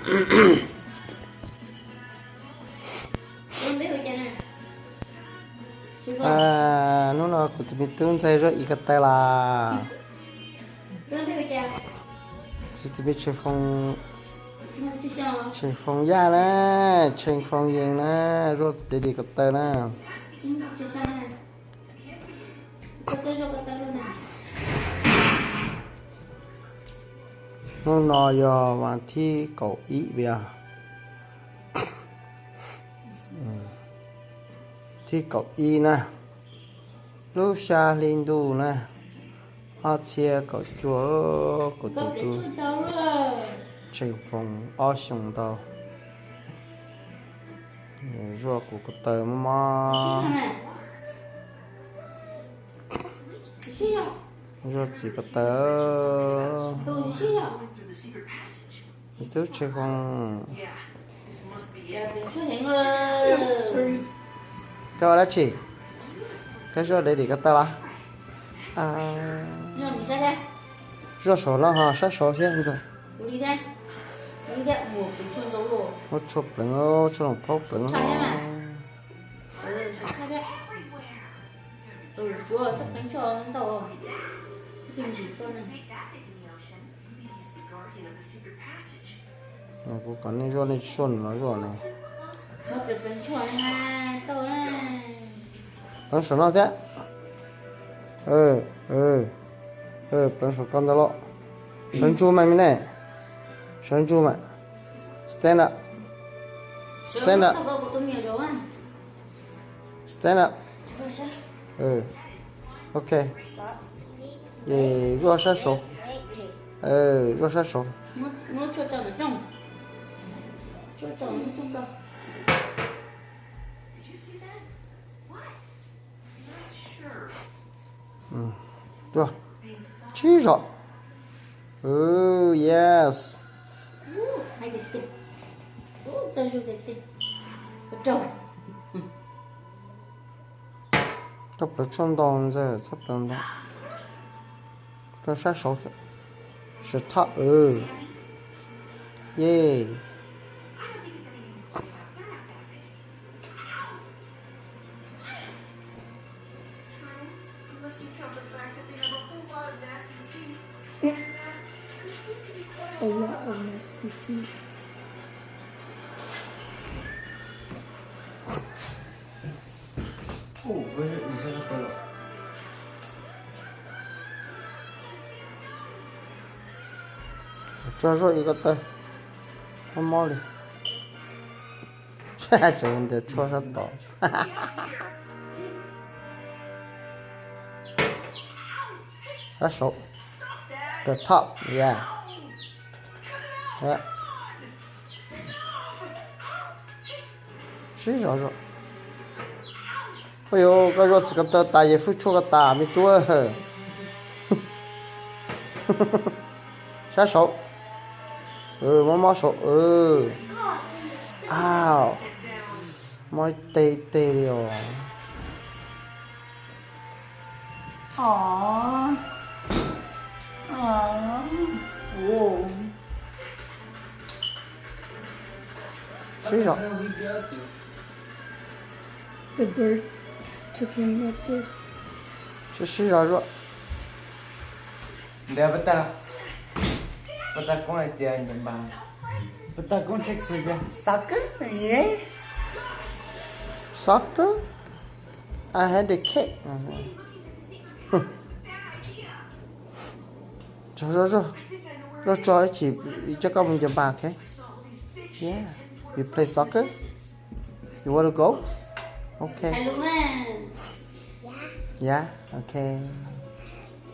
Hnub no kuv tus me tub ntxawg zuaj ib ko taw las. Tus me tshee foo, tshee foo yaj na, tshee foo yees na, zuaj deb li ko taw na. Hnub no yog vas thib kaum ib, thib kaum ib na, lub xya hli ntuj na, ob txhiab kaum cuaj, kuv tus tub tshee foo ob xyoos ntau, zuaj kuv ko taw mob mob, zuaj txiv ko taw. Tub tshee foo, koj ua dab tsi? Koj zuaj deb li ko taw los? Zuaj saum no ho sab saud thiab ntxawg. Muab tshuaj pleev, tshuaj loos phaub pleev. Kuv kom nej zuaj nej tshuaj los zuaj ne. Pleev saum no thiab. Pleev saum ko ntawd los. Sawv ntsug mas me ne. Sawv ntsug mas. Stand up. Stand up. Stand up. Ok. Zuaj sab saud. Zuaj sab saud. Zuaj. Tsib zog. Yes. Koj pleev tshuaj ntau ntxawg, txhob pleev ntau. Pleev sab saud thiab. Sab thaj. Yes. A lot of nasty teeth. Tso zuaj ib ko taw. Mob mob li. Tseem ntiav tshuaj sab tod. Sab saud. The top, yeah. Sib zog zuaj. Ua yuav koj zuaj txiv ko taw tas ces hwj tshuaj ko tas me tub. Sab saud. Mob mob saud. Aw, mob ib teg ib teg li os. Sib zog. The bird took him right there. Sib sib zog zuaj. Ntawd puas tag, puas tag koob hais tias ncaws npas, puas tag koob Texas tias soccer, yeah. Soccer? I had the cake. Zuaj, zuaj, zuaj, tso ib chim coj koj mus ncaws npas, ok? Yeah. You play soccer? You wanna go? Okay. Yeah, okay.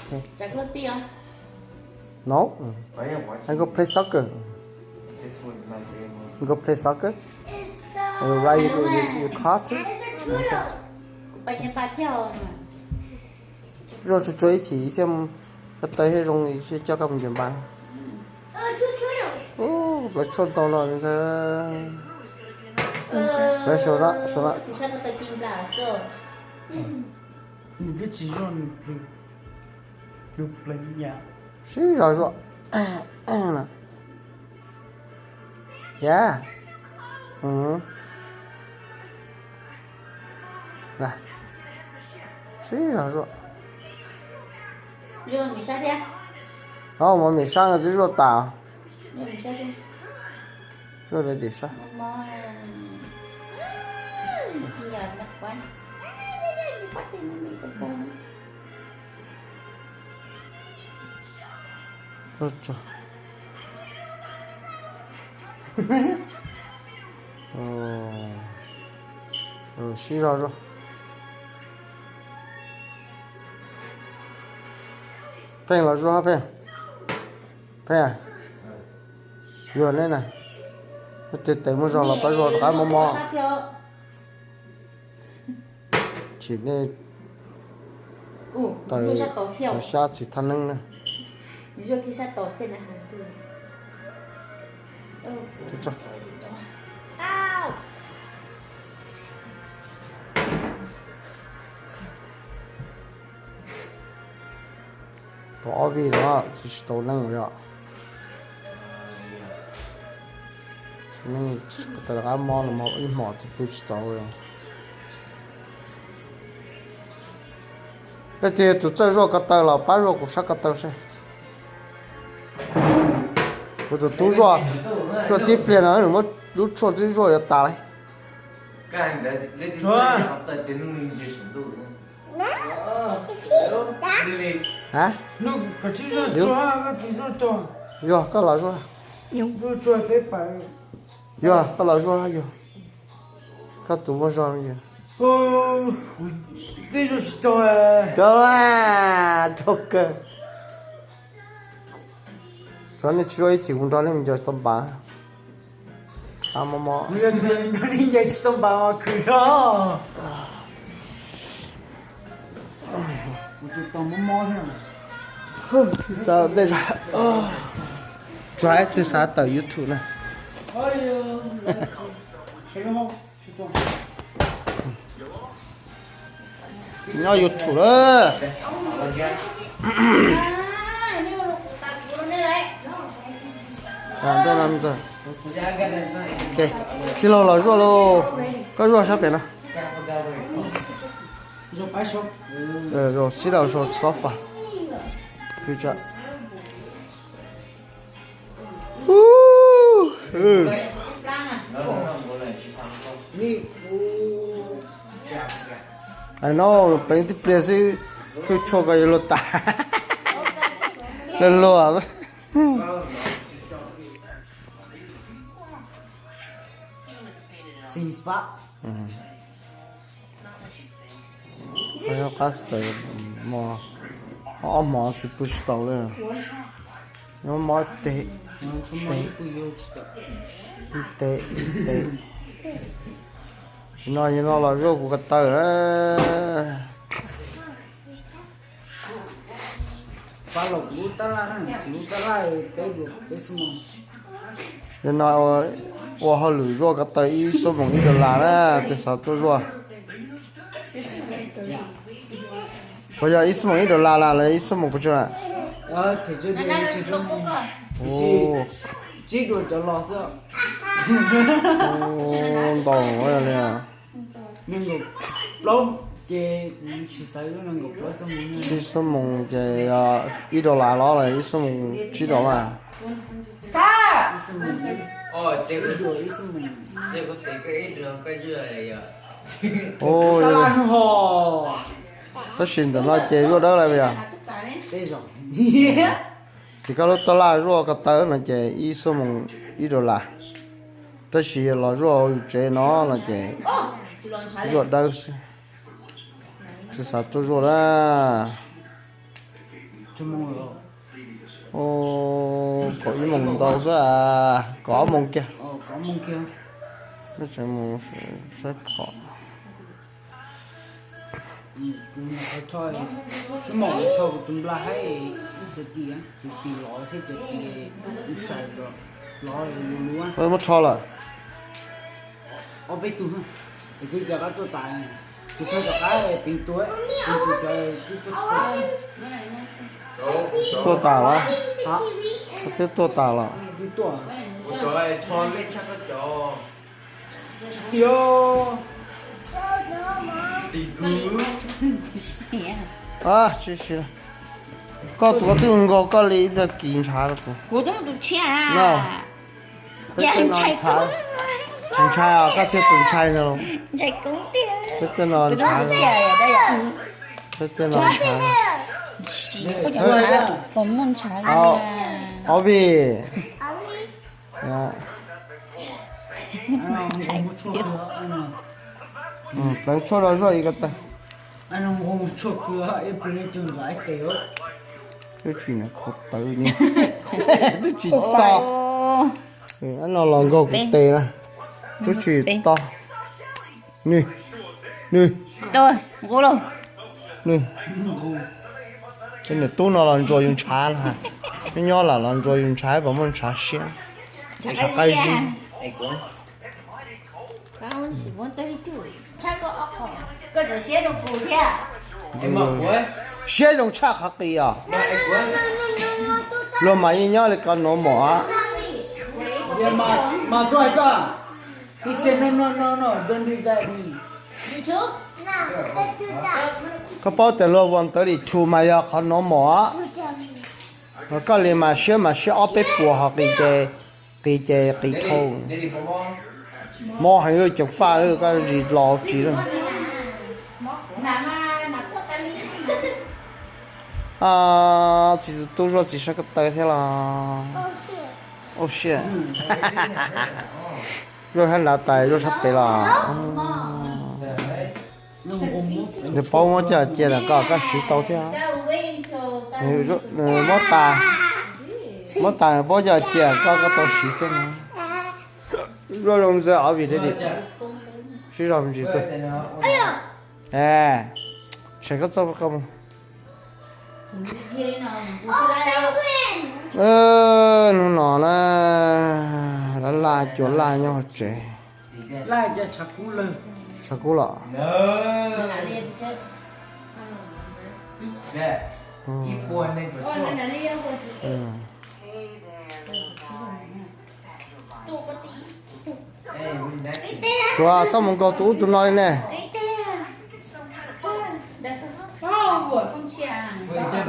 Okay. No. I go play soccer. Go play soccer. You ride your, your, your car too. Okay. Zuaj tsuag tsuag ib chim thiaj koj taw thiaj zoo thiaj coj koj mus ncaws npas. Ub, pleev tshuaj ntau no ntxawg. Pleev saum no, saum no. Nws twb tsis zog, nws pleev, pleev pleev yam. Sib zog zuaj. Yeah. Sib zog zuaj. Mov mim sab no twb zuaj tas. Zuaj li tim sab. Sib zog zuaj. Pheej los zuaj, Pheej. Pheej, yuav neb na. Tes tes muaj zog los pab zuaj rov qab mob mob. Tsis nej, taws, sab txiv thaj neeb na. Tau ob vij no tsis tau neeb yom. Tau rov qab mob los ib hmos tsis pw tsis tau li. Peb tias tus txawj zuaj ko taw los pab zuaj kuv sab ko taw seb. Kuv tus tub zuaj, zuaj tib pliag no nws muab lub tshuaj twb zuaj yuav tas li. Yog koj los zuaj. Yog koj los zuaj yog. Koj tus muaj zog. Rau, rau kawg. Tsuav nej tsis zuaj ib chim kuv nrog nej mus ncaws tau npav. Mob mob. Ncaws tsis tau npav khwv zog. Tsuav ib tug xav tawm YouTube na. Nyob YouTube lawm. Tij laug los zuaj lauj, koj zuaj sab pem no. Sib daus zog xob fas. Hais no pleev tib pliag xwb, hwj tshuaj ko yuav luag tas. Luag luag. Qab tawm, ob hmos tsis pw tsis tau li. Nyob mob ib teg, ib teg, ib teg. Nim no, nim no los zuaj kuv ko taw na. Nim no ua hauj lwm zuaj ko taw ib xuab moos ib dollar na, tej xav tuaj zuaj. Puas yog ib xuab moos ib dollar las los ib xuab moos kuv tsis na? Ntau li. Ib xuab moos ces ib dollar los los ib xuab moos tsib dollar. Tab sis ntawm no ces zuaj dawb lawm yog. Ces koj lub tab laj zuaj ko taw no ces ib xuab moos ib dollar. Tab sis los zuaj yus tsev no no ces zuaj dawb xwb. Tsis xav tuaj zuaj na. Kaum ib moos ntau xwb, kaum ob moos kiag. Saib phom. Muab rho lawm. Tuaj tas los? Koj twb tuaj tas los? Tsis tiag. Tsis siv. Koj tus koj twb nkaug koj li ib pliag kis ntshav rau kuv. Kuv twb tus tshiab. No. Tsis ntshai os, koj thiaj tus ntshai ntag. Peb tej no ntshai. Peb tej no ntshai. Ob vim. Pleev tshuaj rau Zuaj ib ko taw. Twb tsis nqa qhov tawv ni. Twb tsis to. Ab no los nkaug kuv tes na. Twb tsis to. Nws, nws, nws. Ces niam tub no los ntsuas yus ntshav na. Nyob nyob lam los ntsuas yus ntshav, puas muaj ntshav siab, ntshav qab zib. Siab zoo tshaj qhov qis os. Luag mas yeej nyob li ko nuav mom. Koj paub tias luag ua ntawd li thus mas yog qhov nuav mom. Koj li mas siab mas siab ob peb puas ho qis ces, qis ces qis dhau. Mob heev, ceev faj, koj zis los tsis lawm. Txiv tus tub Zuaj txiv saib ko taw thiab los? Oh shit. Zuaj sab nrad tas Zuaj sab pem los? Nws paub muab coj cia lawm, koj, koj siv tau thiab. Muab tas, muab tas nws paub coj cia koj, koj tau siv thiab no. Zuaj zoo ntxiv ob vim thiab dim. Sib zog me ntsis tuaj. Tshem koj txoj koj mus. Hnub no na, laj laj cua laj nyob hauv tsev. Tshav kub los? Suav, txhob mus nkaug tus ub tus no li ne.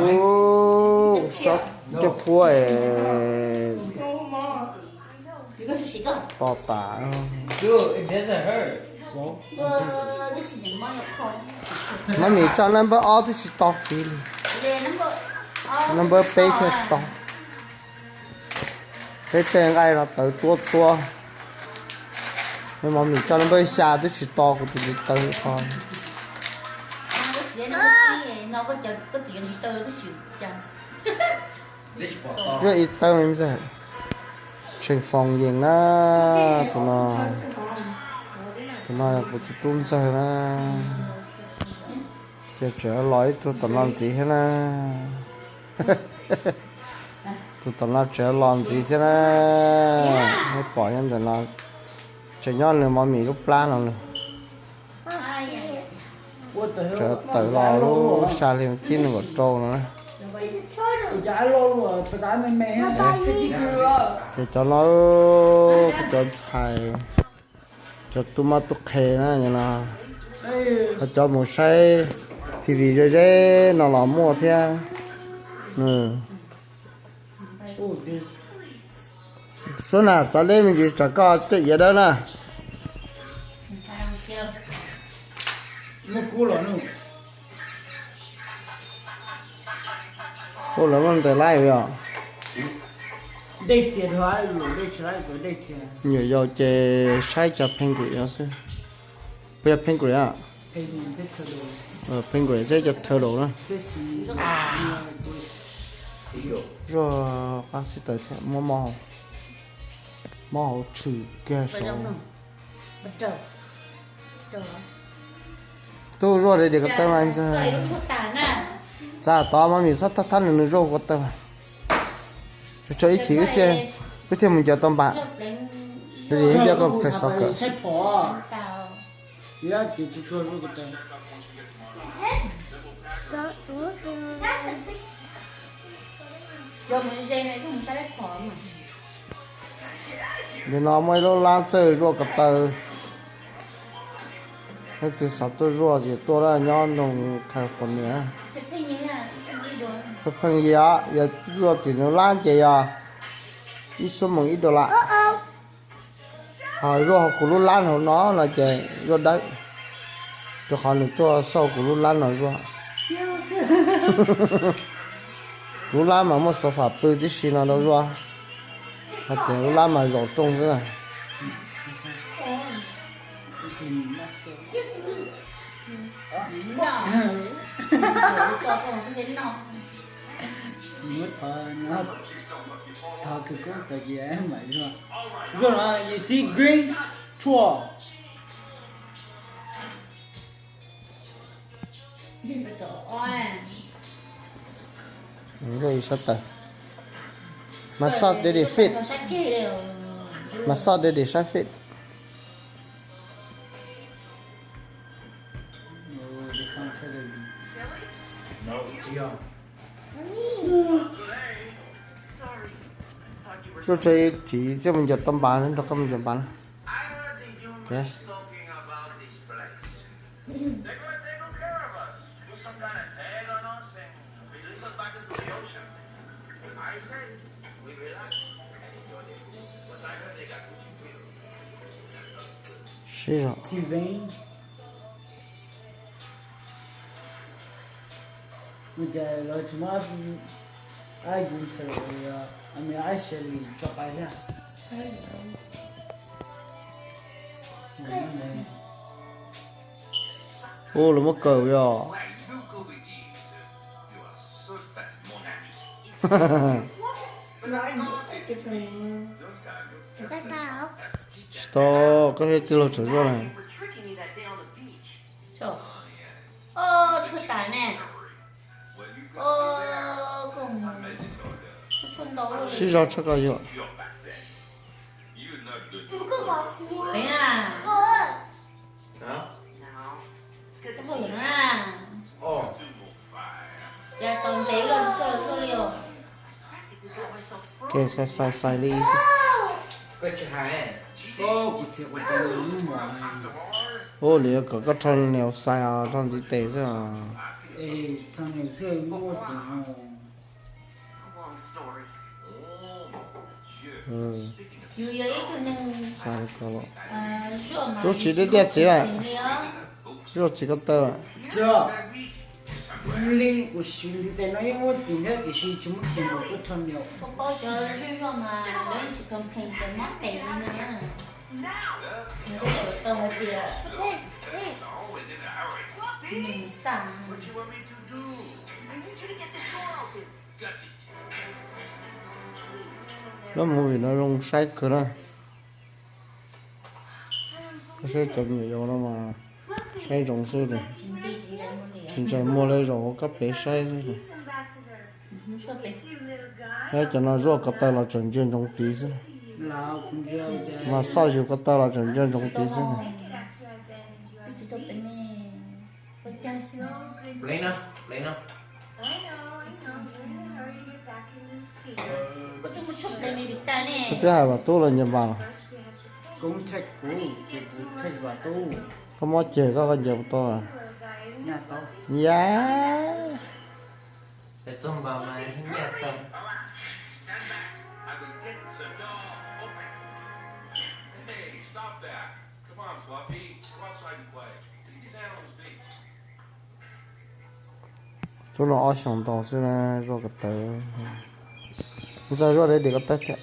Ub, sab coj puab es. To tas. Mab mis tso naj npawb ob twb tsis to txiv li. Naj npawb peb thiaj to. Peb tej nqaij no tawv tuab tuab. Mab mis tso naj npawb xya twb tsis to kuv tus tawv qhov. Zuaj ib tawb me ntxawg. Tseem foom yeem na. Tus no, tus no yog kuv tus tub ntxawg na. Ces tseem los ib tug tom no ntxiv thiab na. Tus tom no tseem los ntxiv thiab na. Nej pom nyob ntawm no, tseem nyob nws mov mis lub plab no nws. Tseem tawm los lub xya hli thib nees nkaum rau no na. Ces cov no, kuv cov ntxhais, cov tub mab tub qhe na, ho cov mus saib T V ze ze no los muaj thiab. Suab na, txav deb me ntsis tsam koj coj iav dawb na. Ua lawv muaj ntawm laib os. Nyuam yaus ces saib cov penguin xwb. Puas yog penguin a? Penguin thiab cov turtle na. Zuaj qab xib taws thiab muab mob hauv, mob hauv tshwm kiag saud. Tub Zuaj, diam ko taw mas ntxawg. Txav tod mas mis txhob thab thab nws, nws Zuaj ko taw mas. Tso ib chim wb thiaj mus ncaws tau npam. Li thiab koj pheej xov kawm. Nim no muaj ib lub lab txawj zuaj ko taw. Leej twg xav tuaj zuaj ces tuaj na, nyob nroog California. Pheej pheej yig, yog zuaj tim nws lab ces yog ib xuab moos ib dollar. Ho zuaj hauv kuv lub lab hauv no no ces zuaj dawb, rau qhov nws tuaj xauj kuv lub lab no zuaj. Kuv lub lab mas muaj sofa pw tib si no rau zuaj, hos tias lub lab mas zaum rooj xwb. Thov kws koob tau ces mam zuaj. Zuaj no you see green, tshuaj. Ib sab taw. Massage daddy feet. Massage daddy side feet. Zuaj tso ib tsiv thiaj mus ncaws tau npav, nrog koj mus ncaws npav na. Sib zog. Nws cas lawv tsis muab ab yus ntawm, a, me ab Shelly tso pais thiab. Ub, lawv muab kaw yog. Tsis tau, koj thiaj tij laug tseem zuaj na. Tshuaj tas ne. Sib zog tshaj koj yuam. Ces xais xais xais li xwb. Ua li kom koj rho nias xais os, rho ntiv tes xwb os. Tub tsis diaj diaj txiv, zuaj txiv ko taw. Li kuv siv ntiv tes no yeej muaj tis thiab tiam sis tsis muaj tis npaum koj rho nias. Lub movie no zoo saib kawg na. Koj saib cov me nyuam yaus no mas saib ntsoov xwb, tsis ntshai muag li, zaum hauv kab pev saib xwb. Thiab cov no zuaj ko taw los tseem ntsia ntsoov tid xwb. Mas xoj yus ko taw los tseem ntsia ntsoov tid xwb. Koj twb hais Vam Tub los nyias npas los. Koj muab ceg koj, koj nyias puas tau? Ya. Tub no ob xyoos ntau xwb na, zuaj ko taw. Ntxawg zuaj deb dim ko taw thiab.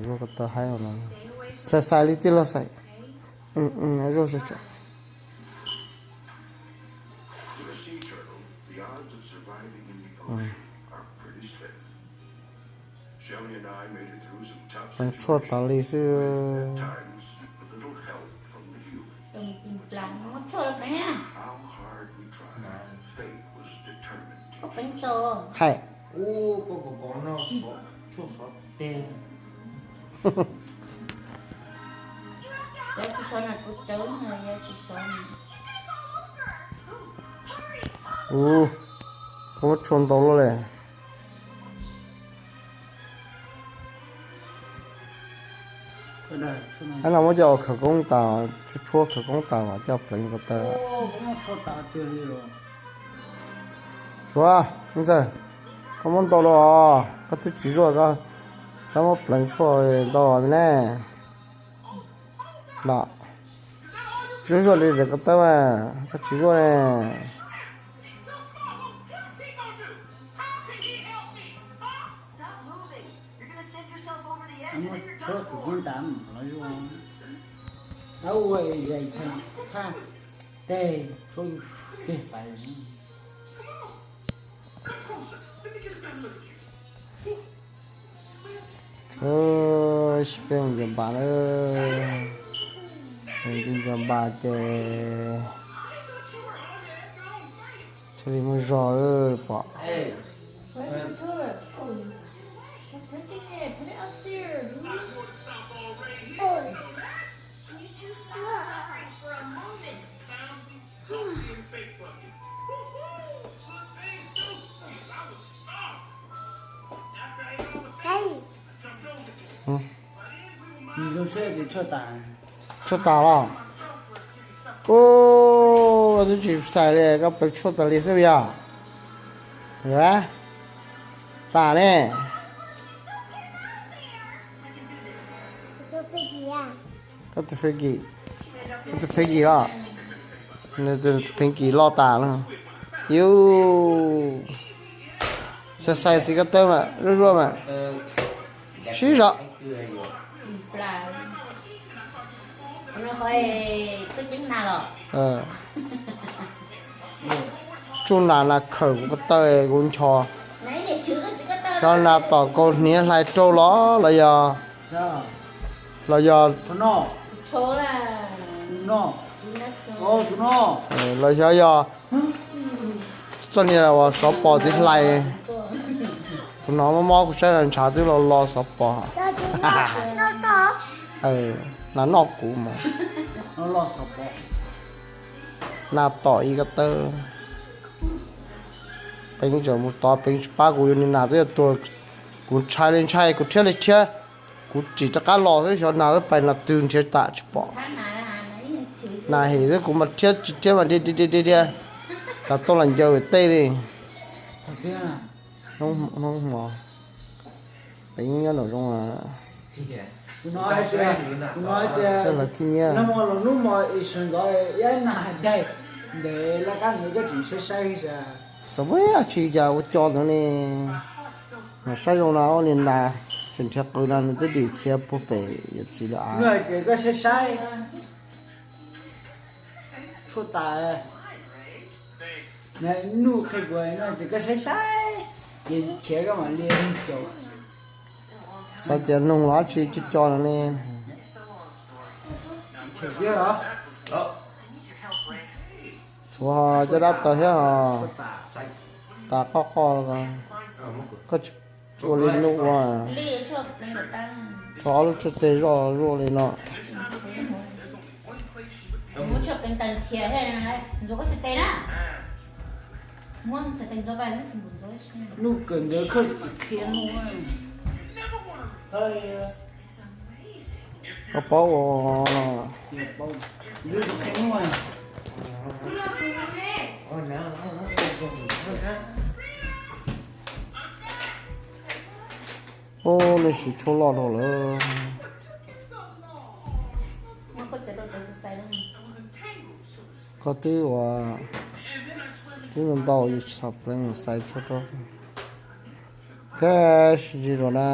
Zuaj ko taw haib no. Xais xais li tij laug xais. Zuaj zuaj. Teev tshuaj tas li xwb. Hais. Ub, Muab tshuaj ntau luaj li. Ab, no muab coj ua khawv koob tas, tshuab tshuab khawv koob tas mas coj pleev ko taw. Tshuab, Ntxawg, koj muab ntau los, koj twb tsis zuaj, koj tab muab pleev tshuaj ntau me ne. No, zuaj zuaj li lawm ko taw mas koj tsis zuaj ne. Muab tshuab khawv koob tas los zuaj. Ab, ua zais tshee thaj teg tshuab teg fais. Sib peb mus ncaws npas lawm, mus ncaws npas ces thiaj li muaj zog pom. Tshuaj tas los? Ub, koj twb tsis xais li, koj pleev tshuaj tas li xwb yog? Tas ne. Koj tus pheej kim, koj tus pheej kim los? Nws tus pheej kim loj tas no. Yus, xais xais txiv ko taw mas zuaj zuaj mas sib zog. Tsuj nas nas khawm kuv ko taw kuv ncho. Xyov nas tom kaus hniav hlais rau los los yog, los yog, los xyov yog txoj niag uas xov pos tiv hlais. Kuv hnov mob mob kuv saib ntshav twb los los xov pos. Nas noj kuv mas. Nas tom ib ko taw. Peev tseem mus tod, peev tsis pab kuv, yuav niag nas twb yuav tuag. Kuv ntshai li ntshai, kuv rhiab li rhiab, kuv tsim rov qab los xwb xyov nas lub pais nas twg nrhiav tas tsis pom. Nas hem xwb kuv mas rhiab tsis rhiab mas dhia dhia dhia dhia, tas tau lam ncaws tej li. Hnub hmo peev nyob nraum zoov. Lawv khib nyiab. Xav muab tsis cas ua co ntawd ne. Mas saib zoo no ua li nas tseem nrhiav qws no nws twb dim khiav puag pem yawm txiv lawm av. Tshuaj tas. Nuj qhia kuv no ces koj saib saib, ces khiav koj mam li caum. Xav tias noog los dab tsi cov co no ne. Tshuav cov dab taws thiab os. Tas qoj qoj, koj tsis ua li nuj ua. Rho ob lub tshuaj teg zoj zuaj li no. Nuj kawm ntawv koj qhia nuj. Koj paub ua. Ub, nej siv tshuaj loj dhau lawm. Koj twb ua, twb ntau ntau yus tsis txhob pleev mus xaiv tshuaj rau. Koj sib ntsib dua na.